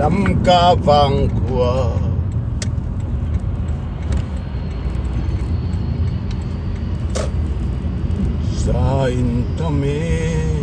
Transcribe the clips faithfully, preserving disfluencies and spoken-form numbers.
Lamka Vangkhua za in tam e.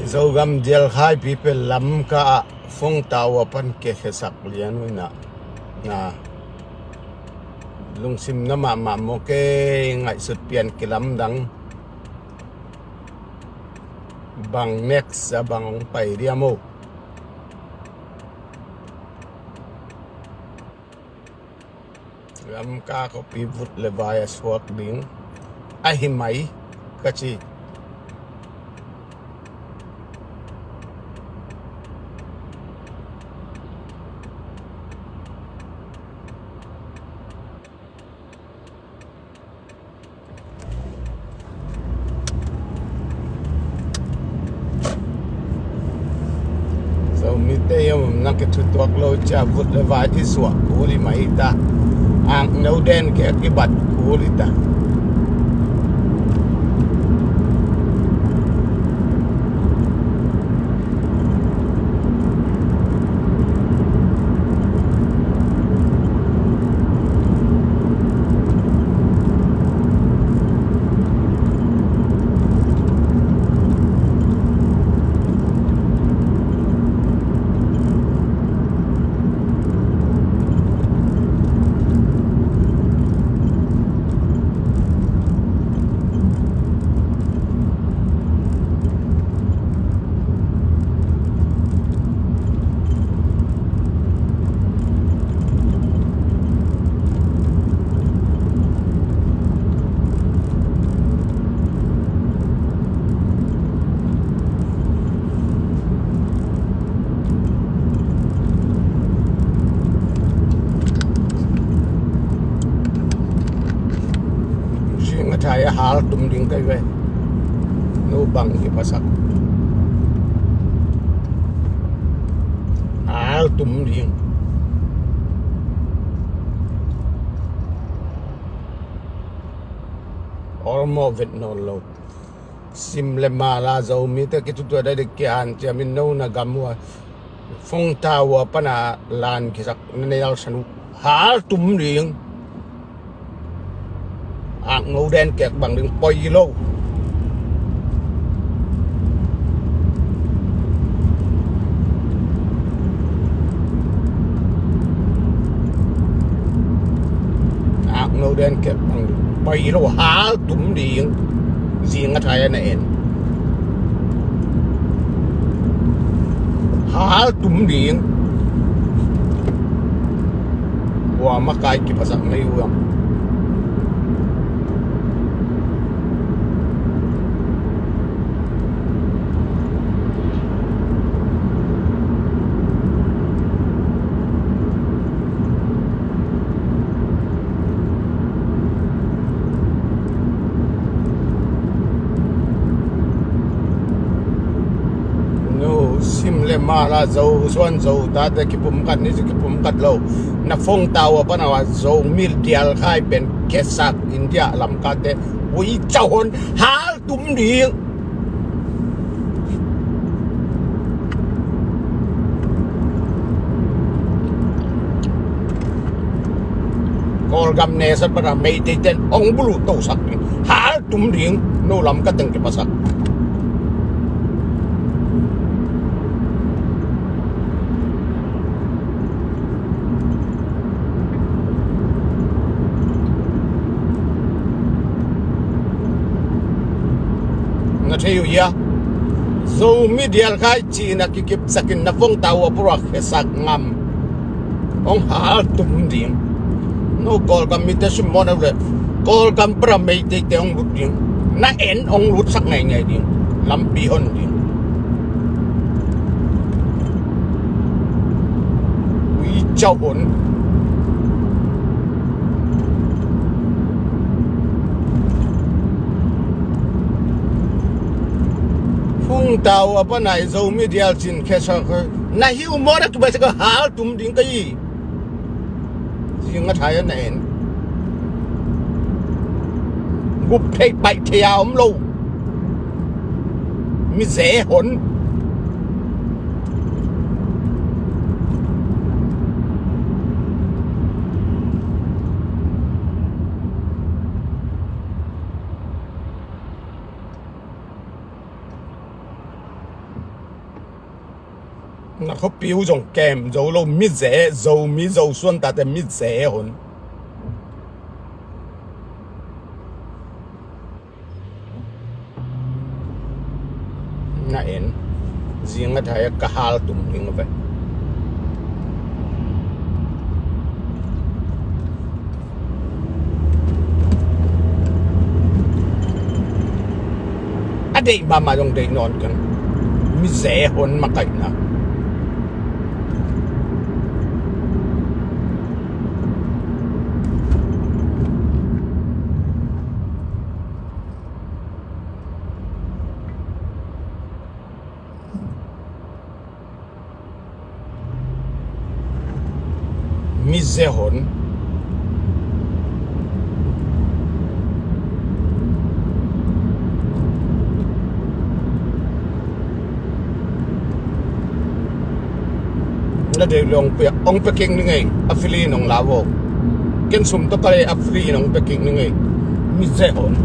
Zogam Dialkhaipi pen Lamka ah phone tower pan kikhesak lian uh inah, na lungsim na mahmah maw, kei ngaihsut pian kilamdang. Bang next a bang hong pai diam aw. Lamka khuapi vut le vai a suak ding ahi mai ka ci. Zomite i om na kithutuak lo cia, vut le vai i suah kul i mah hi ta. Ang no den ke kibat kul i ta. Hal tum ding kai ve. No bang kiphasak. Hal tum ding. Olmo vet nawn lo. Sim le mala Zomite kitutua dai dek kihan ciamin no na gam ua. Fongta ua pana lan kisak na nei alsan uh. Hal tum ding. Akno den kek bang ding poi lo. Akno den kek bang ding poi lo. Hal tum ding. Zing a thai a na en. Hal tum ding. Ua makai kiphasak nei uang. No, sim le mala Zo suan Zo tate kipumkhat ni si kipumkhat lo. Na fongta ua pana ua Zomi dial khai pen khesak India lamkate ui cahon hal tum ding. Kawlgam nesat pana Meitei ten ong bulu tosak ding. Hal tum ding. No lam ka teng kiphasak. Na thei uh hia? Zomi dial khai cina kikipsakin na fongta ua pura khesak ngam. Ong hal tum ding. No Kawlgam mite simmawh na le Kawlgam para Meitei te ong lut ding. Na en ong lutsak ngaingai ding. Lampi hon ding. Ui cau hon. Fongta ua pana i Zomi dial cin khesak na hi uh mawh na tubai sa ka hal tum ding ka hi. Zing a thai a na en. Gup thei paih thei a om lo. Mize hon. Na khuapi uh zong kem zo lo, mize, Zomi, Zo suan tate mize hon. Na en. Zing a thai a ka hal tum ding a ve. A deih mahmah zong deih nawn keng. Mize hon makaihna. Mize hon. Na deih le ong pia, ong pia keng ni ngei, a fili nong la vo. Ken sum to ka le a fili nong pia keng ni ngei. Mize hon.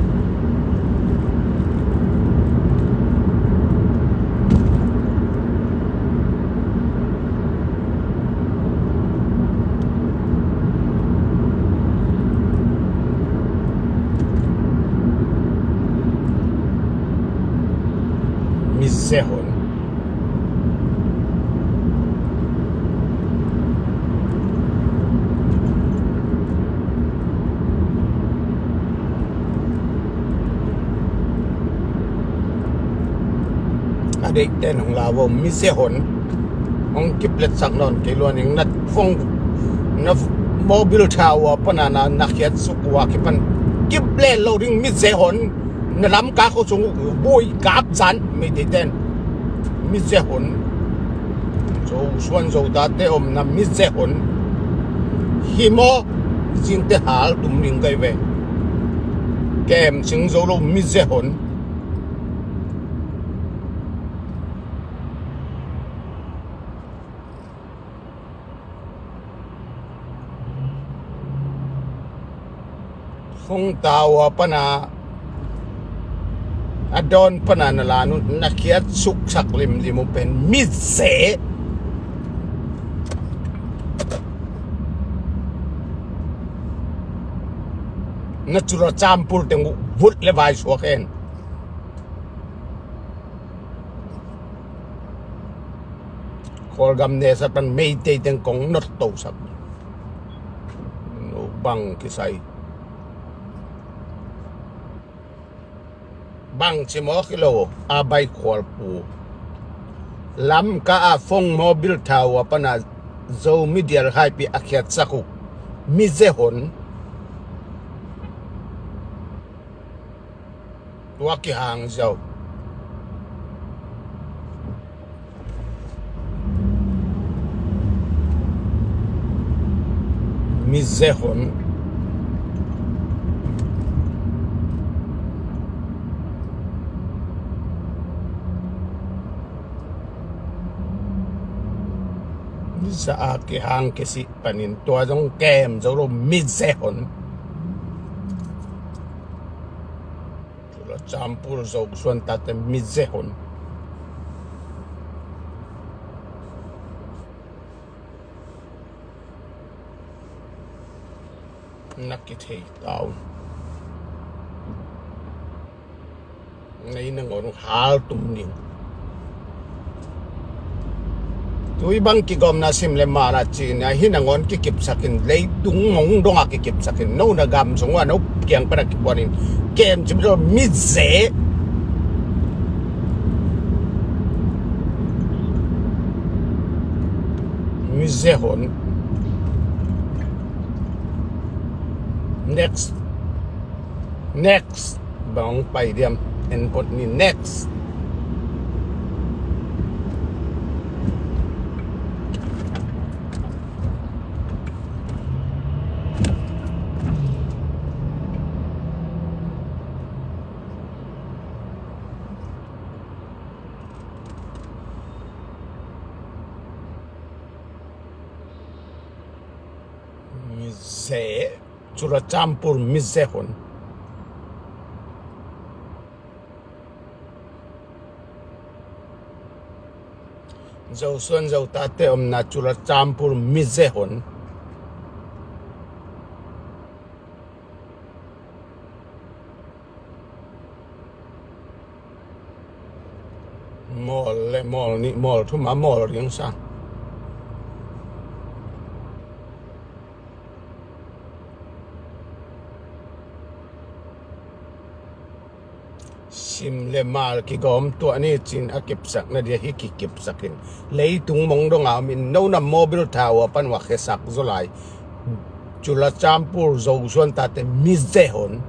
Mize hon. A deihte nong la vo, mize hon. Hong kipletsak nawn kei luan ing, na phone, na mobile tha ua pana na, na khiat suk ua kipan. kip lel lo ding, mizehon. Na Lamka khua sung uh bui kap zan, Meiteiten. Mizehon. Zosuan Zotate omna mizehon. Hi maw, zingte hal tum ding kai ve. Kem sing zo lo mizehon. Hong tau a pana, a dawn pana na lan uh, na khiat suksak limlim uh pen mize. Na Churachandpur teng uh vut le vai suak hen. Kawlgam nesat pan Meitei teng kong nottosak. No bang kisai. Bang ci mawk hi lo, a bai khualpu. Lamka a Fong Mobile Tower pana Zomi dial haipi a khiatsak uh mizehon. Tua kihang ziau. Mizehon. Miza a kihang kisih panin tua zong kem zo lo, mizehon. Churachandpur Zosuan tate mizehon. Na kithei taun. Nei nangawn hal tum ding. Tui bang kigawmna sim le mala cina hi nangawn kikipsakin, leitung mong donga kikipsakin, no na gam sung ua no kiang pana kipuanin kem cim zo mize. Mize hon. Next. Next. Bang pai diam, en pot ni next. Mize. Churachandpur mize hon. Zosuan Zotate omna Churachandpur mize hon. Mawl le mawl nih, mawl thum a mawl ding sa. Sim le mal kigawm tuah ni cin a kipsak na dia hi kikipsakin. Leitung mong dong a min no na mobile tower pan wa khesak zolai. Churachandpur Zosuan tate mize hon.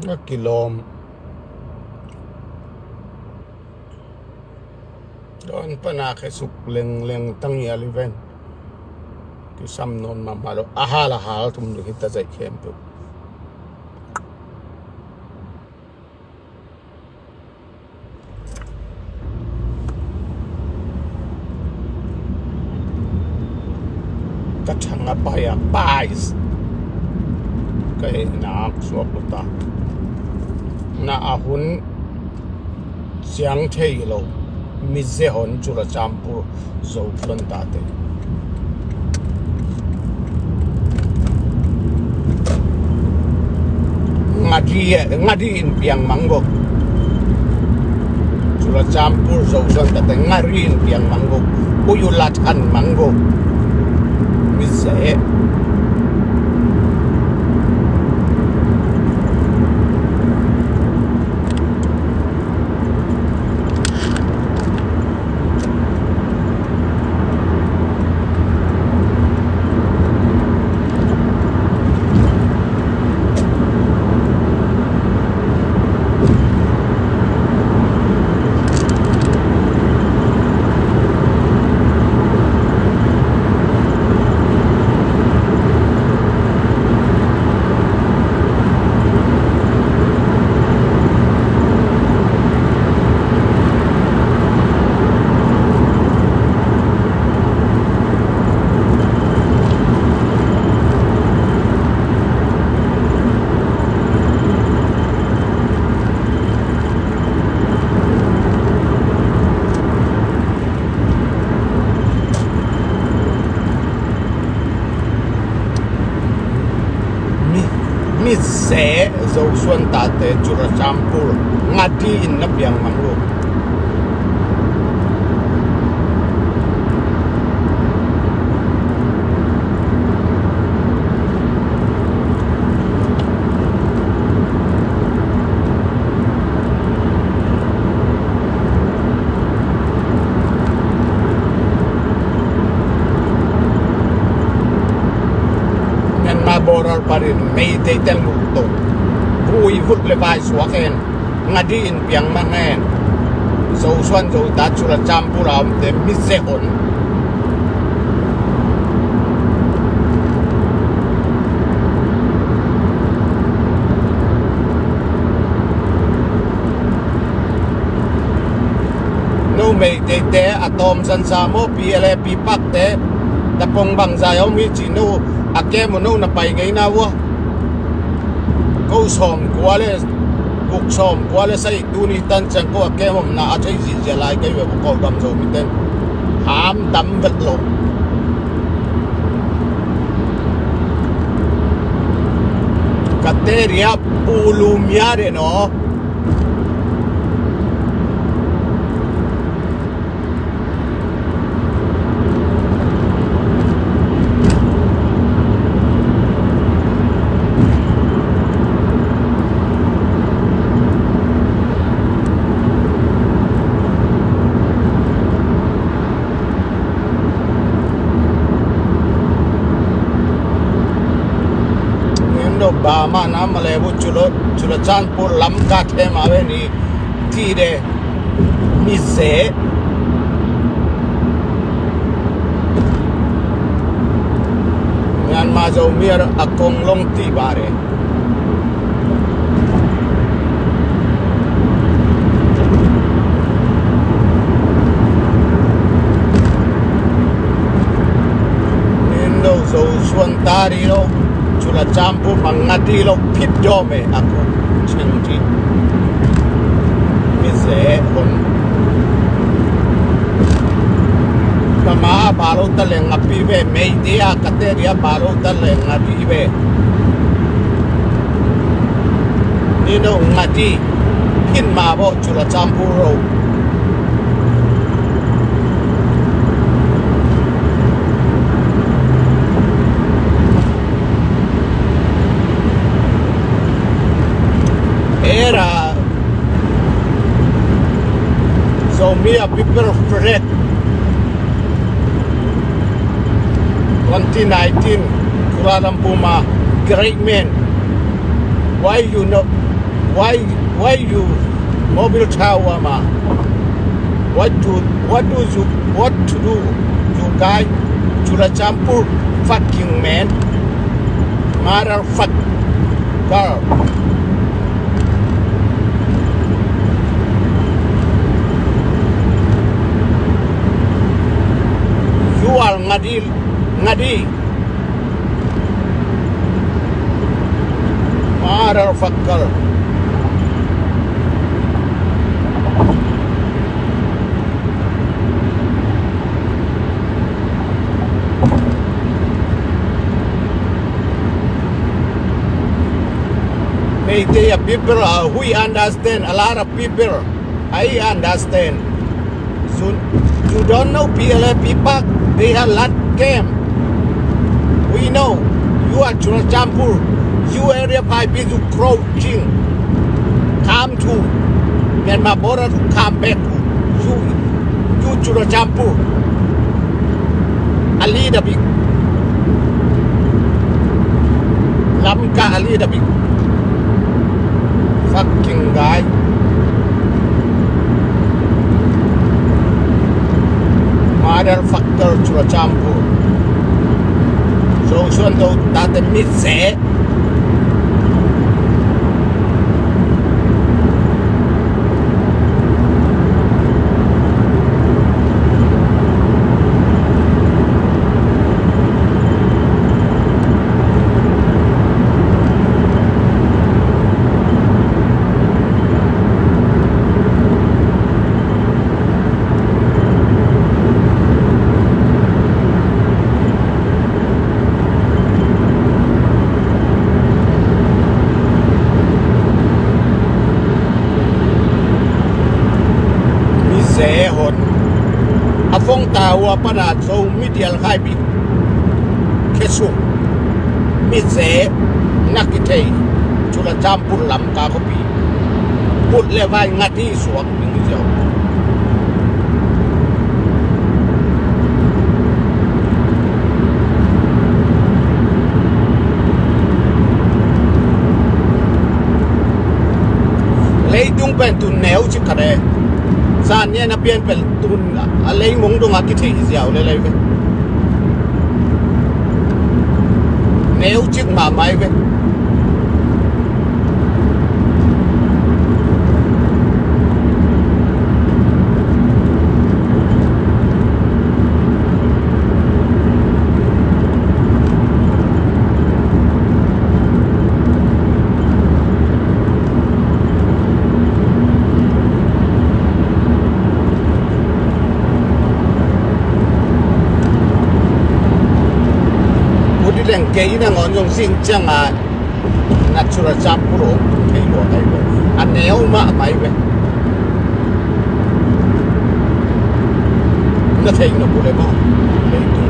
A kilawm. Dawn pana khesuk lengleng tang i aliven. Kisam nawn mahmah lo. A hal a hal tum ding hita zaih khempeuh. Ka thang a pai a pai. Ka hehna suak lo ta. Na a hun siang thei lo. Mize hon Churachandpur Zosuan tate. Ngadi, ngadi in piang mang go. Churachandpur Zosuan tate ngadi in piang mang go. Ui uh, la than mang vo. Mi ze. Mi, mi ze Zosuan tate Churachandpur ngadi in na piang mang lo. Myanmar border panin Meitei ten lukto. Vui vut le vai suak en. Ngadi in piang mang en. Zosuan Zotat Churachandpur a omte mi ze hon. No Meiteite a tawm sansa maw, P L A P pakte tapong bangzai a om hi ci no a kem uh no na pai ngeina ua. Ko sawm kua le guk sawm kua le sai tuni tan ciang ko a kem omna a thei zihziah lai kei ve, ko gam Zomiten ham tam vet lo. Ka te ria pulu mia de no. Nindo ba ma na ma le bu chulo chulo chan pu lam ka the ma ve ni ti de. Mi ze. Myanmar Zomi a kong long ti ba de. Nindo Zosuan ta di lo, Churachandpur manga di lo, phit dawm e a ko chang di. Mi ze hun. Mama a ba lo ta leng a pi ve, Meitei a ka te di a ba lo ta leng a di ve. Nindo ngadi hin ma bo Churachandpur ro. Era Zomi a people fret. Twenty nineteen, Kuala Lumpur ma, great man. Why you know? Why, why you mobile tower ma? What do, what do you, what to do? You guy, Churachandpur fucking man. Motherfucker. You are ngadi, ngadi. Motherfucker. Meitei a people, uh, we understand, a lot of people, I understand. Zun, You don't know P L A people, they have lot game. We know. You are Churachandpur. You area five is you crouching. Come to Myanmar border to come back. You, you Churachandpur. A little bit. Lamka a little bit. Fucking guy. Motherfucker Churachandpur. So, so, so, that the myth say. Mize hon a fong ta ua pana Zomi dial khai bik khesu. Mize na kithei Churachandpur Lamka khuapi. Put le vai ngat hi suak ding hi ziau. Leitung pen tun neu cik khat e. San nia na pian pen tun a leimong dong a kithei ziau le lei ve. Neu cik mahmah hi ve. Udi leng kei na ngon zong sing ciang a na Churachandpur ong tung thei lua kai ve. A neu mahmah hi ve. Na thei na bu le mah. Leitung.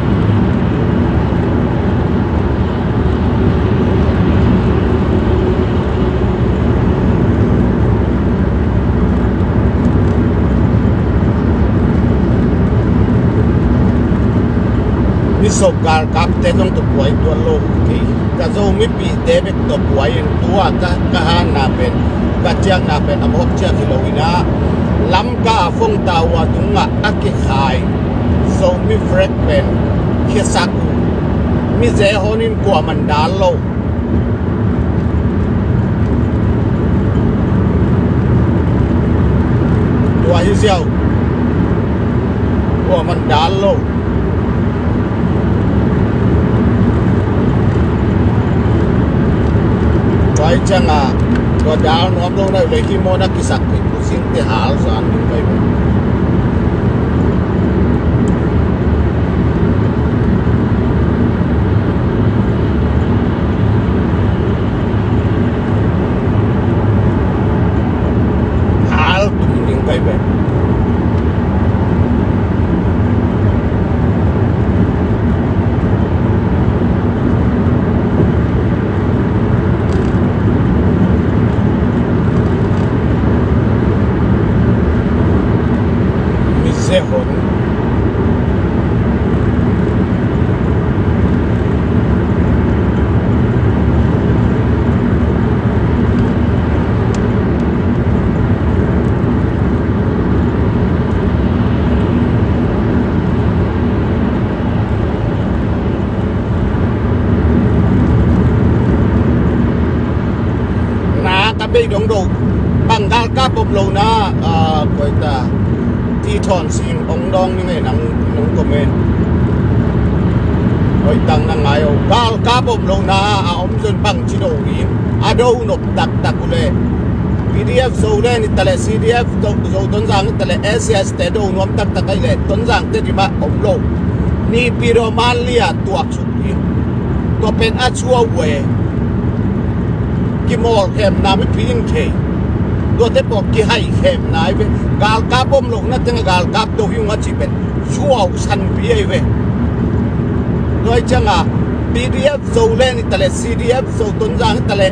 Mi sop galkapte zong tawh buai tuan lo kei. Ka Zomipihte bek tawh buai in tua ka, ka hanna pen, ka ciakna pen a mawk ciak hi lo in ah, Lamka a fong ta ua tungah a kikhai Zomi flag pen khiasak uh. Mize hon in kuaman dal lo. Tua hi ziau. Kuaman dal lo. Tua hi ciang a, tua dal nuam lo na uh leh hi mawna kisak kei. Singte hal zan ding pai ve. Hal tum ding pai ve. Mize hon. Na ka bei dong do. Bang galkap om lo na, ah, koi ta. Ti thon sing ong dong ni ngai nang nong comment. Hoi tang na ngai o. Galkap om lo na, a om zon bang ci do ri. A do nop taktak uh leh. P D F Zoland hi ta leh, C D F Zo, Zo Tonzang hi ta leh, S A S te do nuam taktak ahi leh, Tonzang te di mah om lo. Ni pi do man lia tuak suk hi. Tua pen a cua uh e. Kimawlkhemna mipi in thei. Tuate pawl kihaikhem nai ve. Galkap om lohna tengah galkap do hi ung a cih pen suau sanpi ahi ve. Tua hi ciangah P D F Zoland hi taleh, C D F Zo Tonzang hi taleh,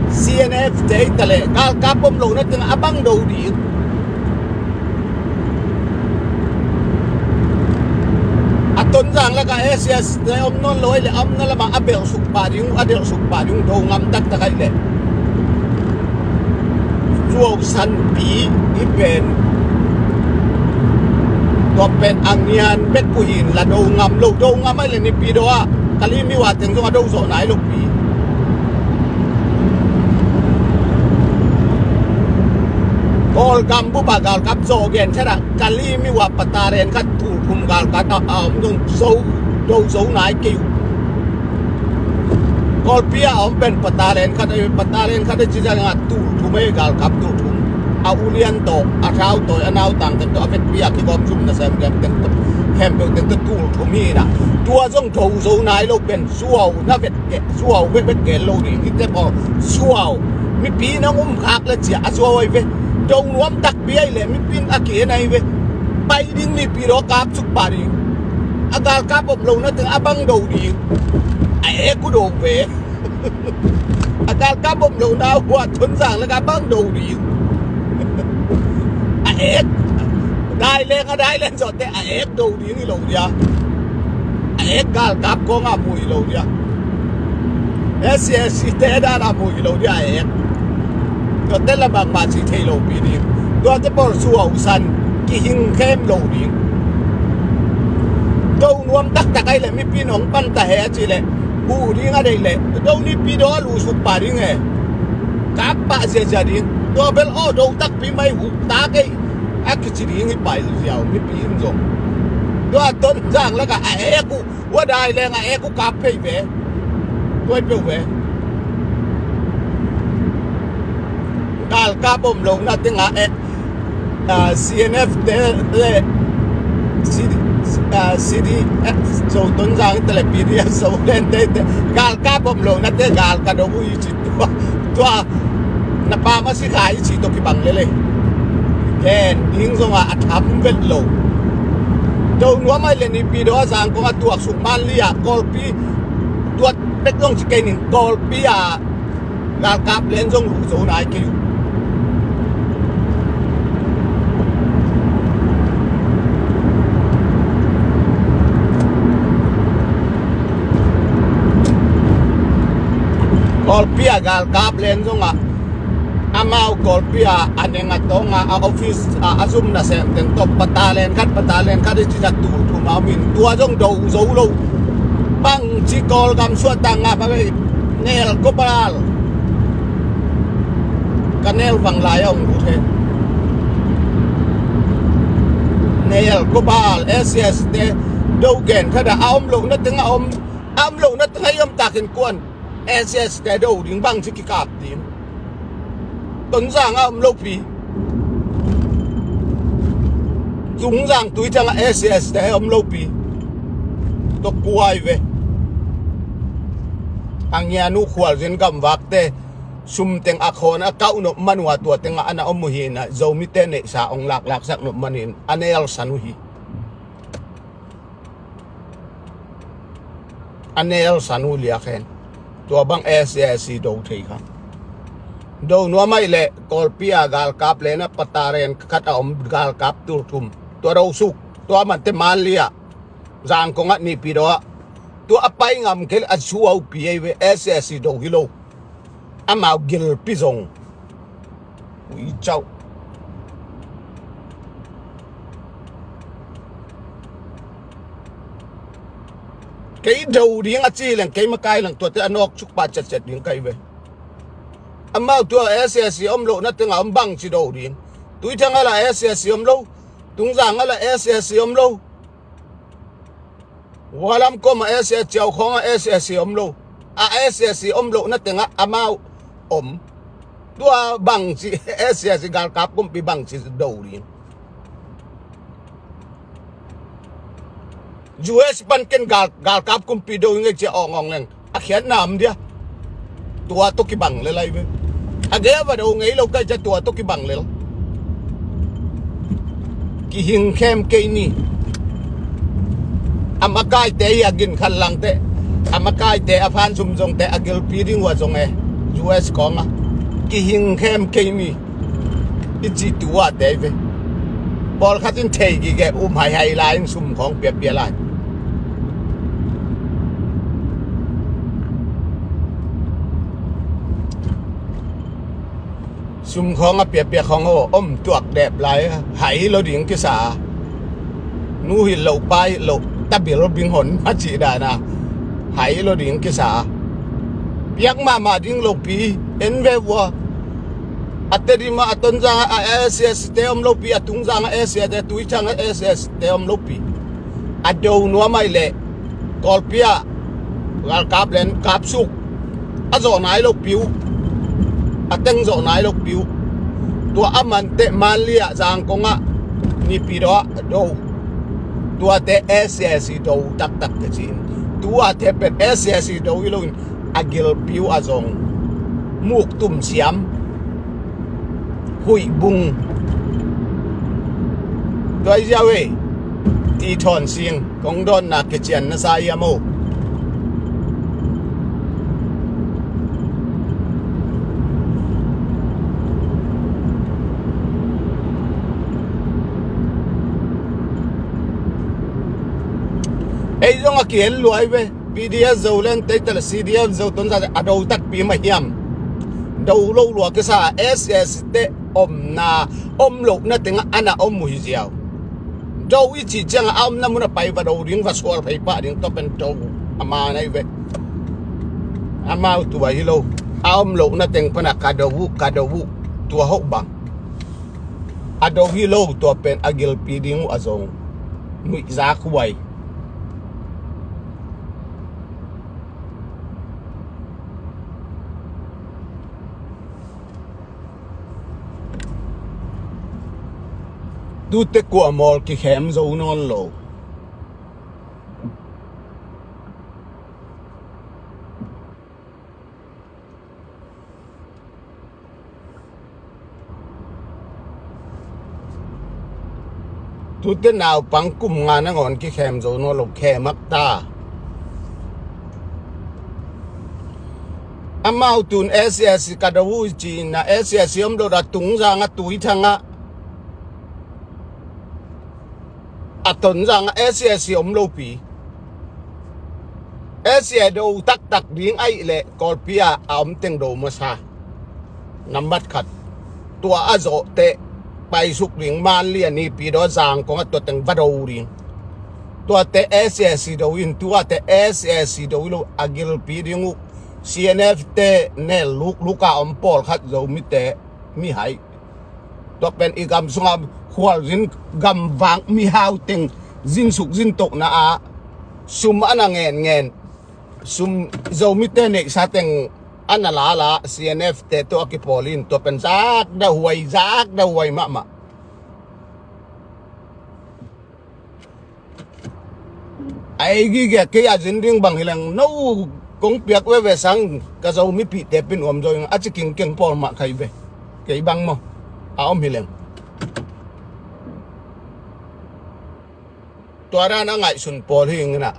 C N F te hi taleh, galkap om lohna tengah a bang do ding. A Tonzang lakah S C S te om nawn lo ahih leh a omna lamah a belh suk pah ding uh, a delh suk pah ding uh, do ngam taktak ahih leh. Suau sanpi hi pen. Tua pen a ngian bek uh hi in la do ngam lo, do ngam ahih leh Naypyidaw ah Kalaymyo-a teng zong a do zawh nai lo pi. Kawlgam bup ah galkap zawh genthiat ah Kalaymyo-a battalion khat, tul thum galkap a om zong zo, do zo nai kei uh. Kawlpi ah a om pen battalion khat, battalion khat a ci ciangah tul thum ei, galkap tul thum. A ulian tawh, a thau tawh, a nautang teng tawh, a vekpi a kigawm zum nasem gem teng tawh, khempeuh teng tawh tul thum hi in ah. Tua zong do zo nai lo pen suau na vet suau vekvek gen lo ding hi teh aw. Suau mipi in hong um khak le ciah a suau ahi ve. Do nuam takpi ahih leh mipi in a ki-en ahi ve. Pai ding Naypyidaw kap suk pah ding. A galkap om lohna teng a bang do ding. A ek uh do ve. A galkap om lohna uh a Tonzang lakah a bang do ding. A ek. Dai leng a dai leng zawh teh a ek do ding hi lo dia. A ek galkap kawngah mu hi lo dia. S C S te dan a mu hi lo dia a ek. Tuate la bangmah ci thei lo pi ding. Tuate pawl suau san, kihing khem lo ding. Do nuam taktak ahih leh mipi in hong pan ta he a cih leh, huh ding a deih leh do Naypyidaw a luh suk pah ding e. Kap pah ziazia ding. Tua bel aw do takpi mai, huh ta kei a kici ding hi pai ziau mipi in zong. Tua Tonzang lakah a ek uh, ua dai leng a ek uh kap phei ve. Tua hi peuh ve. Galkap om lohna tengah eh, ah, C N F te le C D, ah, C D F Zo Tonzang te le P D F Zoland te, te galkap om lohna teng galkap do uh hi ci tua. Tua na pa ma si kha hi ci tawh kibang lel e. Ken ding zongah a tham vet lo. Do nuam ahih leh Naypyidaw a Zangkong a tuak suk, Mandalay ah Kawlpi tuat bek zong ci kei ning, Kawlpi ah galkap len zong luh zo nai kei uh. Kawlpi ah galkap len zongah amau Kawlpi ah a neng a tawng a, a office ah a zum nasem teng tawh battalion khat, battalion khat i ci zat tul thum a om in, tua zong do zo lo. Bangci Kawlgam suahtak ngah bang ei, Neel Gopal. Ka Neel bang lai a hong lut he. Neel Gopal, S C S te do genthiat a om lohna teng a om, a om lohna teng a i om takin kuan S C S te do ding, bangci kikap ding. Tonzang ah om lopi. Zungzang Tuithang ah S C S te om lopi. Tua kua hi ve. A ngian uh khualzin gamvakte sum teng a khawn a kauh nop man uh a, tua tengah a na om uh hi in ah, Zomite neihsa hong laklaksak nop man in a nelsan uh hi. A nelsan uh liak hen. Tua bang S C S C do thei kha. Do nuam ahih leh Kawlpi ah galkap len ah battalion khat a om, galkap tul thum. Tua do suk. Tua mante Mandalay ah, Zangkong ah, Naypyidaw ah. Tua a pai ngam kei leh a suaupi ahi ve, S C S C do hi lo. Amau gilpi zong. Ui cauh. Kei do ding a ci leng, kei makai leng tuate a nawk suk pah ciatciat ding ka hi ve. Amau tua S C S C om lohna tengah om bangci do ding. Tuithang ah lah S C S C om lo. Tungzang ah lah S C S C om lo. Vualam kom ah S C S C, Ciaukhawng ah S C S C om lo. A S C S C om lohna tengah amau om. Tua bangci S C S C galkap kumpi bangci do ding. U S pan ken gal, galkap kumpi do ngei cia awngawng leng a khiatna om dia. Tua tawh kibang le lai ve. A gei a va do ngei lo kai ca tua tawh kibang lel. Kihing khem kei ni. A makaite hi a gin khat langte, a makaite a phan sum zongte a gilpi ding uh a zong e. U S kawngah kihing khem kei ni. I ci tua te hi ve. Pawlkhat in thei gige um haihai lai in sum khawng piapia lai. Sum khawng a piapia khawng aw om tuak dep lai a, hai lo ding kisa. Nu hi lo pa hi lo, tabil bing hon a cih dana hai lo ding kisa. Piak mahmah ding lopi en ve vua. A Tedim a, a Tonzang a S C S te om lopi, a Tungzang a S C S te, Tuithang a S C S te om lopi. A do nuam ai leh Kawlpi ah galkap len kapsuk a zawh nai lopi uh, a teng zawh nai lopi uh. Tua a manteh Manli ah, Zangkong ah, Naypyidaw ah do. Tuate S C S do taktak ka ci in. Tuate pen S C S do hi loin a gilpi uh a zong Muktum siam, Huih bung. Tua hi ziau ei. Ti thawn sing kong dawnna kician na sa hiam o. Ei zong a kihel luai ve. P D F Zoland te tale, C D F Zo Tonzang te a do takpi mah hiam? Do lo lua kisa, S C S te omna, om lohna tengah a na om uh hi ziau. Do i cih ciangah a omna mun a pai va do ding, va sual phei pah ding, tua pen do a ma nai ve. Amau tua hi lo. A om lohna teng pana ka do uh, ka do uh, tua hoh bang. A do hi lo, tua pen a gilpi ding uh a zong nuihzak huai. Tute kuamawl kikhem zo nawn lo. Tute naupang kum nga nangawn kikhem zo nawn lo, khem ak ta. Amau tun S C S ka do uh ci-in a, S C S om lo da, Tungzang a, Tuithang a, a Tonzang a S C S om lopi. S C S do taktak ding ahih leh Kawlpi ah a om teng do masa. Nambat khat. Tua a zawh teh paisuk ding, Manli a, Naypyidaw, Zangkong a, tua teng va do ding. Tuate S C S do in, tuate S C S do hi lo, a gilpi ding uh C N F te nel lukluk a om pawlkhat Zomite mihai. Tua pen i gam sungah khualzin, gamvak mihau teng zinsuk zintokna ah sum a na ngenngen, sum Zomite neihsa teng a na lala, C N F te tawh a kipawl in, tua pen zakdah huai, zakdah huai mahmah. A ei gige kei a zin ding bang hileng, no kong piak veve sang ka Zo mipihte pin uam zo ing a ci kingkeng pawl mah khai ve. Kei bang maw a om hileng. Tua dan a ngaihsun pawl hi ing inah,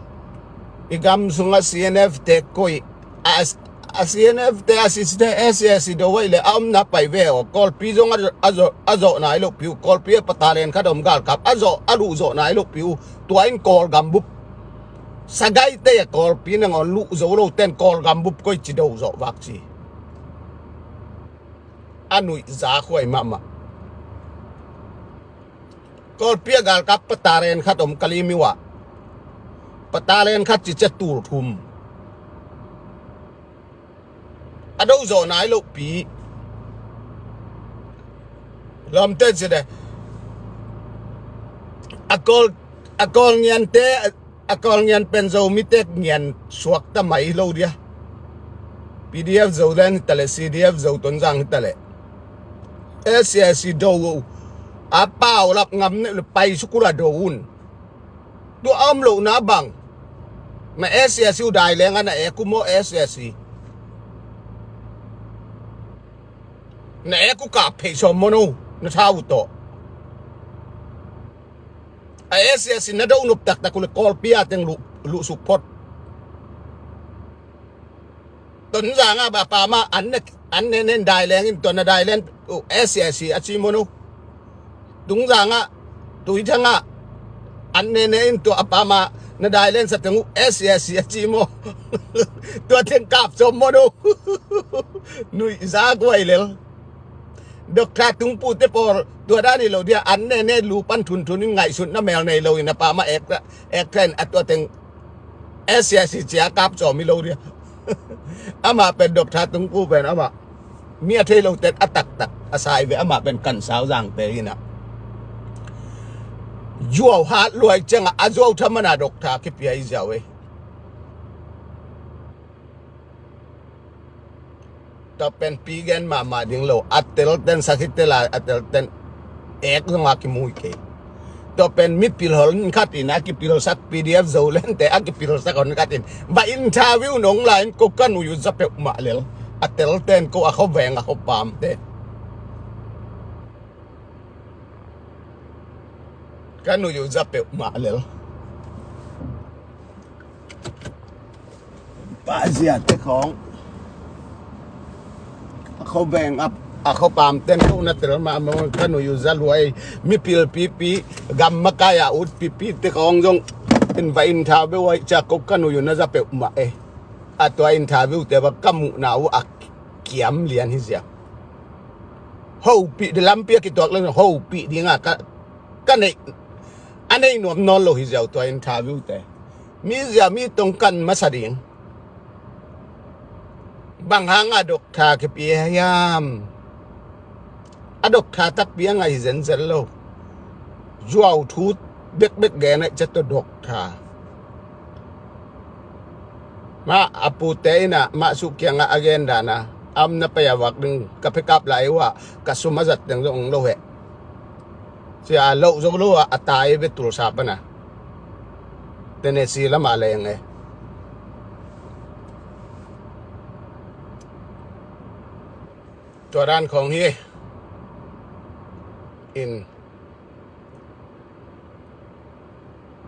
i gam sungah C N F te koih, a, a C N F te, a C C te, S C S do uh ahih leh a omna pai ve aw. Kawlpi zong a, a, a zawh nai lohpi uh. Kawlpi a patalen khat om galkap a zawh, a luh zawh nai lohpi uh. Tua in Kawlgam bup, Sagaite a Kawlpi nangawn luh zo lo ten Kawlgam bup koih ci do zawh vak ci. A nuihzak huai mahmah. Kawlpi a galkap patalen khat om Kalaymyo ah. Patalen khat ci cia tul thum. A do zawh nai lohpi. Lawmte ci de. A Kawl, a Kawl ngiante, a Kawl ngian pen Zomite ngian suak ta mai lo dia. P D F Zoland hi ta leh, C D F Zo Tonzang hi ta leh, S C S do uh a paulap ngam neu le pai sukul a do un. Tua a om lohna bang. Na S C S uh dai leng a na e kum aw S C S. Na ek uh kap phei sawm maw no, na tha uh tawh. A S A C na do nop taktak uh le Kawlpi a teng luh, luh suk phot. Tonzang ah ba pa mah an ne, an ne nen dai leng in tua na dai len uh S A C a ci maw no. Tungzang ah, Tuithang ah an ne ne in tua a pa mah na dai len sa teng uh S A C a ci maw. Tua teng kap sawm maw no. Nuih za guai lel. Doctor Tungpu te pawl tua dan hi lo dia, an ne ne lu pan thunthun in ngaihsutna mel nei lo in a pa mah ek, ek ten a tua teng S A C cia kap sawm hi lo dia. Amah pen Doctor Tungpu pen amah mi a thei lo ten a taktak a sai ve, amah pen Kansau zangte hi na. Zuau hat luai ciangah a zuau thamana doctor kipia i ziau ei. Tua pen pi gen mahmah ding lo, a telten sakhi tela a telten ek zong a kimui kei. Tua pen mipil hon khat in a kipilsak P D F Zolente a kipilsak hon khat in ba interview nong la in ko ka nuyu za peuhmah lel. A telten ko a khoveng a khopamte ka nuyu za peuhmah lel. Pazia te khawng a khoveng a, a khopam ten ko na tel mahmah ka nuyu za luai. Mipil pipi gam makai a ut pipi te khawng zong in va in tha beuh ai cia ko ka nuyu na za peuhmah e. A tua in tha beuh te va ka muhna uh a kiam lian hi zia. Hopih de lampi a kituak leng hopih dinga ka, ka neih a neih nuam nawn lo hi ziau tua in tha beuh te. Mi zia mi tong kan masa ding. Bang hang a doctor kipia hiam? A doctor takpi a ngaih zenzen lo. Zuau thu bekbek gen a i cia tua doctor. Mah a pute in a mah suh kiangah a gen dan a am na pei a vak ding ka pekap lai uh a ka sum a zat teng zong ong lo heh. Sia a loh zo lo a a tai ve Tulsa pana. Tennessee lama leng e. Tua dan khawng hi. In,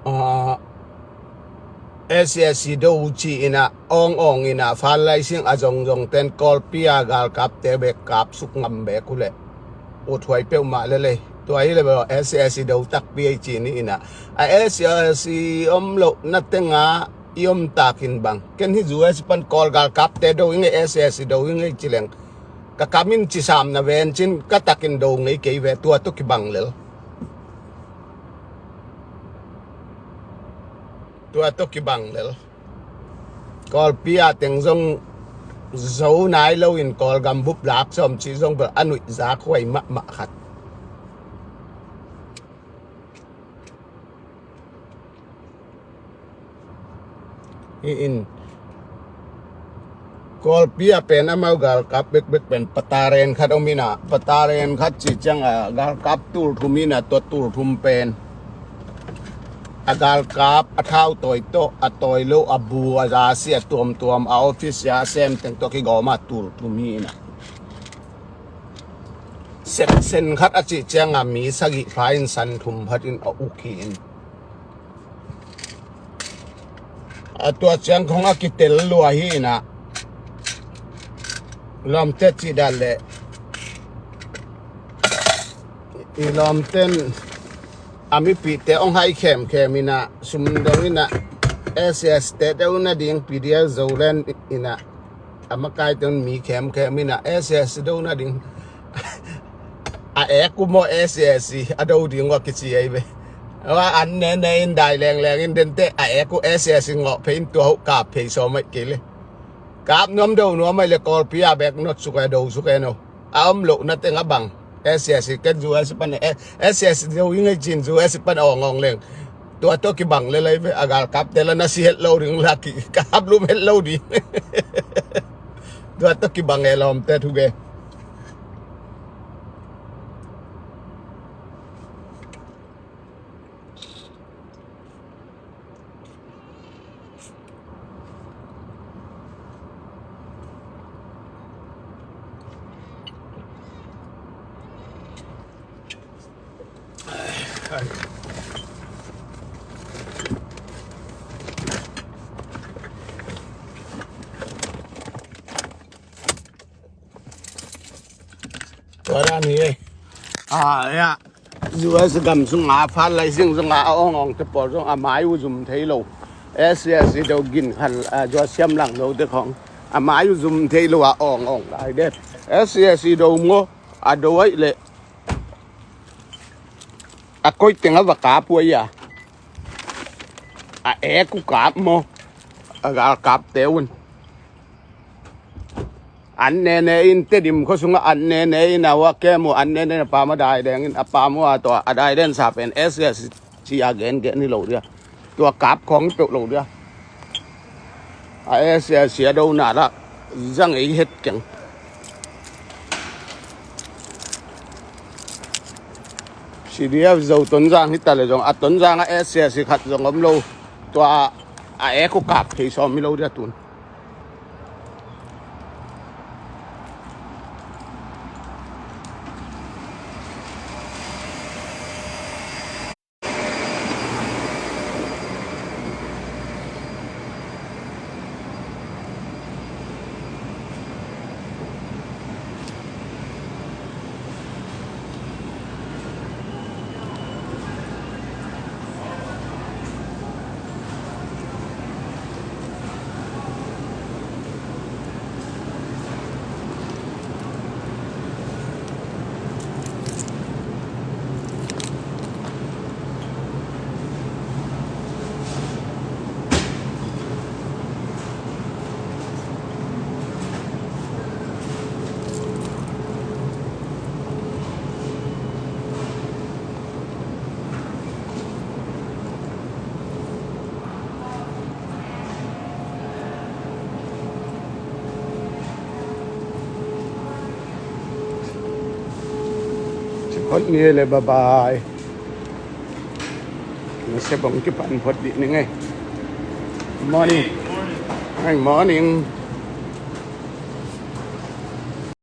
ah, S A C do ci in a awng awng in a fal lai sing a zong zong ten Kawlpi a galkapte bek kap suk ngam bek uh leh ut huai peuhmah lel ei. Tua hi le bel S A C do takpi ei ci ni in a, a S A C om loh na teng a i om takin bang ken hi U S pan Kawl galkapte do i ngei, S A C do i ngei ci leng ka kam in ci sam na ven cin ka takin do ngei kei ve. Tua tawh kibang lel. Tua tawh kibang lel. Kawlpi a teng zong zo nai lo in Kawlgam bup lak sawm ci zong bel a nuih zak huai mahmah khat. Hi in Kawlpi a pen amau galkap bekbek pen pataren khat om in a, pataren khat ci ciang a galkap tul thum in a, tua tul thum pen a galkap a thau tawi tawh a tawi lo a bu a zasi a tuamtuam a office a sem teng tawh kigawm a tul thum hi in a. Section khat a cih ciangin mi sagih pha in san thum phatin a uk hi in. A tua ciang khong a kitel lua hi in a. Lawmte cih dan leh i lawmten a mipihte hong hai khemkhem in a, sum dong in a, S S te deuh nading P D F Zoland in a, a makaite un mi khemkhem in a S S do nading a ek uh maw, S S a do ding uh a kici ei ve. Awa an ne ne in dai lengleng in dente a ek uh S S ngawh phei in tua uh kap phei sawm aih kei le. Kap nuam do nuam aih le Kawlpi a bek not suk e, do suk e no. A om loh na teng a bang. S S ken U S pan e, S S do i ngei cin U S pan awng awng leng. Tua tawh kibang le lai ve a galkapte la na si het lo ding la ki, ka haplum het lo ding. Tua tawh kibang e lawmte thu ge. Tua dan hi ei. Ah, ya. U S gam sunga fat lai sing sunga a awngawngte pawl zong a mai uh zum thei lo. S A S do gin khal, ah, zua siam lang zote khong a mai uh zum thei lo a awngawng lai det. S A S do maw, a do aih leh a koiteng a va kap uh aih a, a ek uh kap maw, a gal kapte un. An nene in Tedim khua sungah an nene in a ua kem uh, an nene in a pam a daideng in a pam uh a, tua a daiden sa pen S A S ci a gengen hi lo dia. Tua kap khong peuh lo dia. A S A S a dona lah zang ei het keng. C D F Zo Tonzang hi ta le zong a Tonzang a S A S khat zong om lo. Tua a ek uh kap thei sawm hi lo dia tun. Ci phot ni le, bye bye. Nasa bang kipan phot di ni ngai. Morning. Hi, morning.